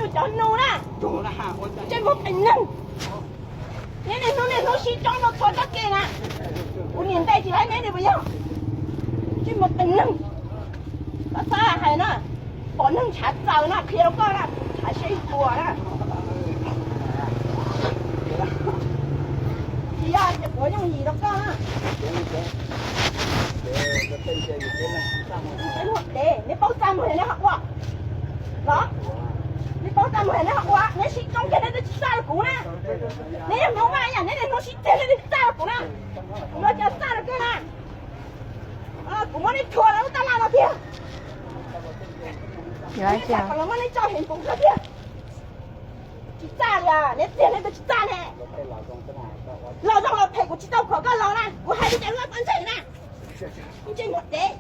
Cov nug na, ntsej muag qis neeg. Neb niaj hnub niaj hnub sib coob rau txhua txoj kev na. Kuv niam ntes tsis laib neb li puas yog? Ntsej muag qis neeg. Koj txhob hais na, pom neeg ntshav txaws no qhia rau koj na, ntshav siab ib puas na. Tsis yog ces kuv yooj yim rau koj na. Ntsej muag dev, neb paub txaj muag yog neb ho ua los? Neb paub txaj muag yog neb ho ua, neb sib coob kiag neb twb tsis txaj rau kuv na. Neb yog Hmoob Vaj yam neb niaj hnub sib ceg neb twb tsis txaj rau kuv na. Kuv los cas txaj rau koj na. Kuv muab neb rhuav lawm lub tab laj no tiag. Neb xav kom los muab neb tso heev npoov kawg tiag. Tsis txaj li, neb txiag neb twb tsis txaj ne. Los zoo los phem kuv tsis tau khuam koj los na, kuv hais li cas los koj ntseeg na. Ntsej muag dev.